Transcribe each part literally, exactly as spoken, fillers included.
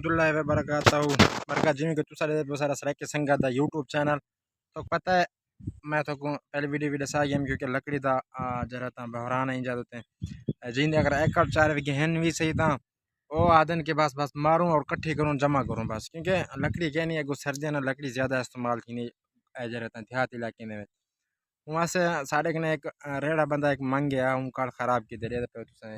اللہ وبرکاتہ۔ برکات جیویں کہ تساں ݙیہدے پیو سارا سرائیکی سنگت دا یوٹیوب چینل۔ تہاکوں پتہ ہے، میں تہاکوں پہلے ویڈیو وی ݙسا ڳیم، کیونکہ لکڑی دا، آ، جیڑھا تاں بحران ہے ایجھا تے۔ اے جیندے اگر ایکڑ چار وی گھن وی صحیح تاں او آہدن کہ بس، بس ماروں اور کٹھی کروں، جمع کروں بس، کیونکہ لکڑی کینی اڳوں سردیاں نال لکڑی زیادہ استعمال تھیندی ہے جیڑھے تاں دیہات علاقے دے وچ۔ اوں واسطے ساݙے کنے ہک، آ، ریڑھا بندہ ہک منگ ڳیا، اوں کل خراب کیتے، ݙیہدے پیو تساں۔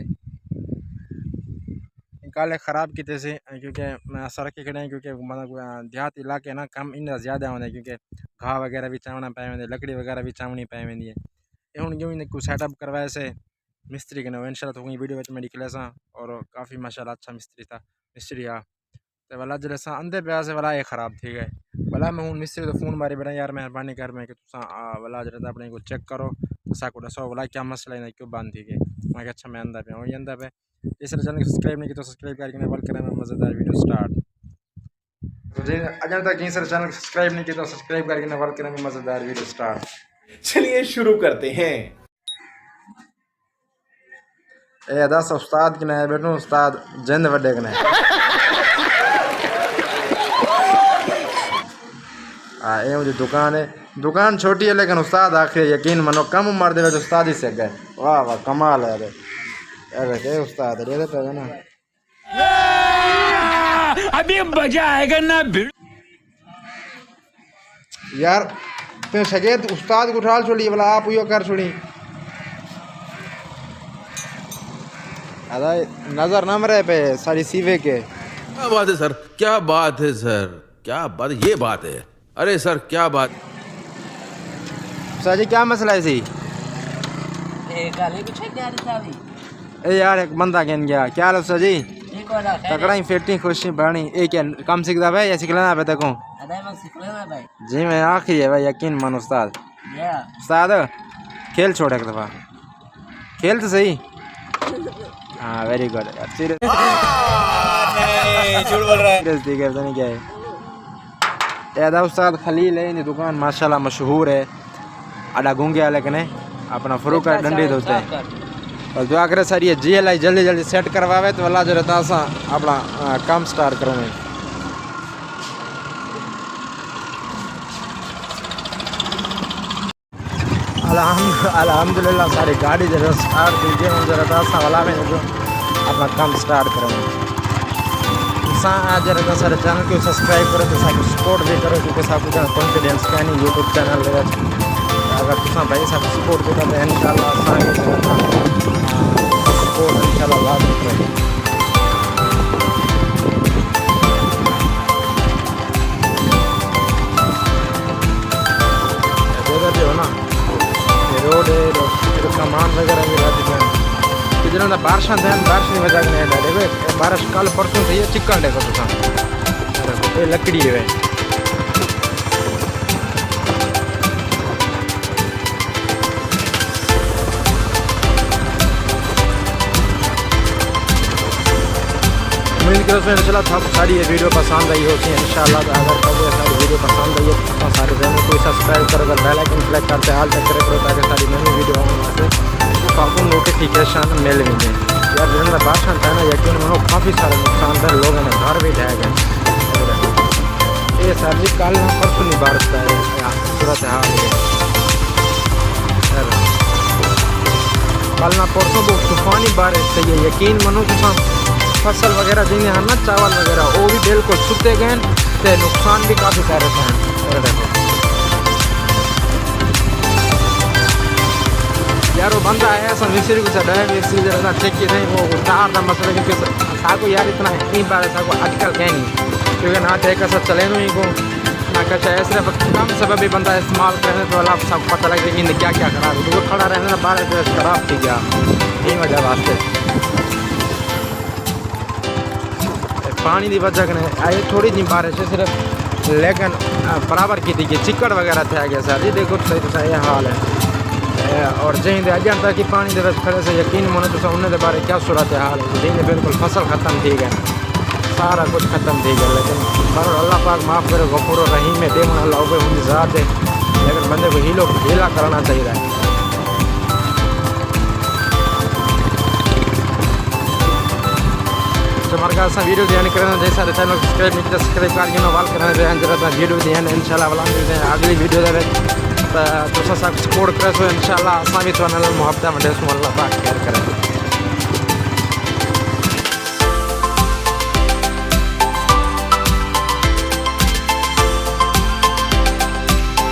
کل ہک خراب کیتے سی، کیونکہ میں اساں رکھے کھڑے ہیں، کیونکہ مطلب، آ، دیہاتی علاقے نا کم انہاں زیادہ ہوندے، کیونکہ گھاہ وغیرہ وی چاوݨا پئے ویندے، لکڑی وغیرہ وی چاوݨی پئے ویندی ہے۔ اے ہݨ ڳیوں کوئی سیٹ اپ کروائے سے، مستری کنے، انشاءاللہ تہاکوں ویڈیو وچ میں ݙکھلیساں، اور کافی ماشاءاللہ اچھا مستری تھا، مستری ہا۔ تے ولا جیڑھے اساں آندے پئے ہاسے، ولا اے خراب تھی ڳئے۔ ولا میں ہݨ مستری کوں فون ماری بیٹھاں، یار مہربانی کر میں کہ تساں، آ، ولا جیڑھے تاں اپݨے کوں چیک کرو، اساکوں ݙسو ولا کیا مسئلہ ہے، کیوں بند تھی ڳئے۔ میں کہا اچھا میں آندا پیا، او ہی آندا پیا۔ جے ساݙے چینل کوں سبسکرائب نہیں کیتا، سبسکرائب کر کے ول کرے میں مزیدار ویڈیو سٹارٹ۔ تو جے اڄاں تک کہیں ساݙے چینل کوں سبسکرائب نہیں کیتا، سبسکرائب کر کے ول کرے میں مزیدار ویڈیو سٹارٹ۔ چلیے شروع کرتے ہیں۔ اے ادا استاد کنے آئے بیٹھوں، استاد جند وݙے کنے۔ ہاں، اے اوں دی دکان ہے۔ دکان چھوٹی ہے لیکن استاد آخری ہے، یقین منو کم عمر دے وچ استاد ہی سکھ ڳئے۔ واہ واہ، کمال ہے۔ اے ݙیکھ، اے استاد ہے، ݙیہدے پئے نا۔ ابھی مزہ آئے گا نا بھیڑ۔ یار، تیں شاگرد استاد کوں اٹھال چھوڑی، ولا آپ ایہو کر چھوڑی۔ ادا نظر نہ مرے پئے ساݙی سیوے کے۔ کیا بات ہے سر، کیا بات ہے سر، کیا بات، یہ بات ہے۔ ارے سر، کیا بات۔ استاد جی، کیا مسئلہ ہے سی؟ اے گل ہے، پچھے کیا ݙتا وی؟ اے یار، ہک بندہ گھن ڳیا۔ کیا حال ہے استاد جی؟ ٹھیک ہو نا، خیر ہے؟ تکڑا ہی، فٹ ہی، خوش ہی، بݨی۔ اے کیا کم سکھدا پئے یا سکھ لینا پئے تیکوں؟ ادا میں سکھ لینا بھائی۔ جی میں آخری ہے بھائی، یقین من استاد۔ یا۔ استاد، کھیل چھوڑ ہک دفعہ۔ کھیل تو صحیح۔ ہاں، ویری گڈ۔ سیریس۔ نہیں، جھوٹ بول رہا ہے۔ سیریس تھی ڳئے، پتہ نہیں کیا ہے۔ اے ادا استاد خلیل ہے، ایندی دکان ماشاءاللہ مشہور ہے۔ اݙا گونگے والے کنے اپݨا فروٹ اچھا، ݙنڈی دے اتے۔ اچھا۔ بس دعا کرے ساری جی ایل آئی جلدی جلدی سیٹ کرواوے تے اللہ جیڑھے تاں اساں اپݨا، آ، کم سٹارٹ کرویں۔ الحمد-، الحمدللہ ساری گاڑی جیڑھے سٹارٹ تھی ڳئی، ہݨ جیڑھے تاں اساں ولا میں جو اپݨا کم سٹارٹ کرویں۔ تساں آ جیڑھے تاں ساݙے چینل کوں سبسکرائب کرو تے ساکوں سپورٹ وی کرو، کیونکہ ساکوں اتنا کانفیڈنس کائنی یوٹیوب چینل دے وچ۔ اگر تساں بھائی ساکوں سپورٹ کیتا تے انشاءاللہ اساں وی جیڑھے تاں سپورٹ انشاءاللہ لازمی کریں۔ ݙیہدے پئے ہو نا، اے روڈ ہے، ادھر سامان وغیرہ وی رکھ ݙتے۔ تے جنہاں دا بارشاں تھئن، بارش دی وجہ کنے ݙیہدے پئے، بارش کل پرسوں تھئی ہے، چکڑ ݙیکھو تساں۔ اے لکڑی ہے۔ امید کرسوں انشاءاللہ تہاکوں ساݙی اے ویڈیو پسند آئی ہوسی۔ انشاءاللہ اگر تہاکوں ساݙی ویڈیو پسند آئی ہے تاں ساݙے چینل کوں سبسکرائب کرو، تے بیل آئیکن کلک کر تے آل تے کلک کرو تاکہ ساݙی نویں ویڈیو آوݨ واسطے تہاکوں نوٹیفیکیشن مل ونڄے۔ یار جنہاں دا بارشاں تھئن نا، یقین منو کافی سارے نقصان تھئے، لوگاں دے گھر وی ڈھہہ ڳئے۔ اے سر جی کل نہ پرسوں دی بارش دا ہے۔ صورت حال ہے۔ کل نہ پرسوں بہت طوفانی بارش تھئی ہے، یقین منو تساں فصل وغیرہ جیندے ہن نا، چاول وغیرہ، او وی بالکل ستے ڳئے تے نقصان وی کافی سارے تھئے۔ اے ݙیکھو۔ یار، او بندہ آیا، اساں مستری کوں سݙایا، مستری جیڑھا چیک کیتے، او تار دا مسئلہ، کیونکہ ساکوں یار اتنا ہے، ایں بارے ساکوں اڄ کل کہیں نہیں، کیونکہ نہ تے ہک اساں چلینوں ہی کوں، نہ کچھ ہے، صرف کم سبب ہی بندہ استعمال کرے تو اللہ ساکوں پتہ لڳ ونڄے کہ کیا کیا خراب ہے، کیونکہ کھڑا رہݨے نا بارے تے خراب تھی ڳیا، ایں وجہ واسطے۔ پاݨی دی وجہ کنے آئی تھوڑی جی بارش ہے صرف، لیکن، آ، برابر کیتی ڳئی، چکڑ وغیرہ تھیا ڳیا سر جی، ݙیکھو صحیح تساں اے حال ہے۔ اے، اور جئیں دے اڄݨ تک ہی پاݨی دے وچ کھڑے سے، یقین منو تساں انہیں دے بارے کیا صورت حال ہے، جئیں دے بالکل فصل ختم تھی ڳئے، سارا کچھ ختم تھی ڳئے، لیکن بہرحال اللہ پاک معاف کرے، غفور الرحیم ہے، ݙیوݨ والا اوہے، اوندی ذات ہے، لیکن بندے کوں ہیلو، ہیلا کرݨا چاہیدا ہے۔ تے اور اساں ویڈیو دی اینڈ کرݨ دے، سارے چینل سبسکرائب نہیں کیتا، سبسکرائب کر گھنو، وال کرݨ دے ہن، جڑا تاں ویڈیو دی اینڈ۔ انشاءاللہ ولا ملدے ہیں اگلی ویڈیو دے وچ۔ تاں تساں ساکوں سپورٹ کرسو، انشاءاللہ اساں وی تہاݙے نال محبتاں ونڈیسوں۔ اللہ پاک خیر کرے۔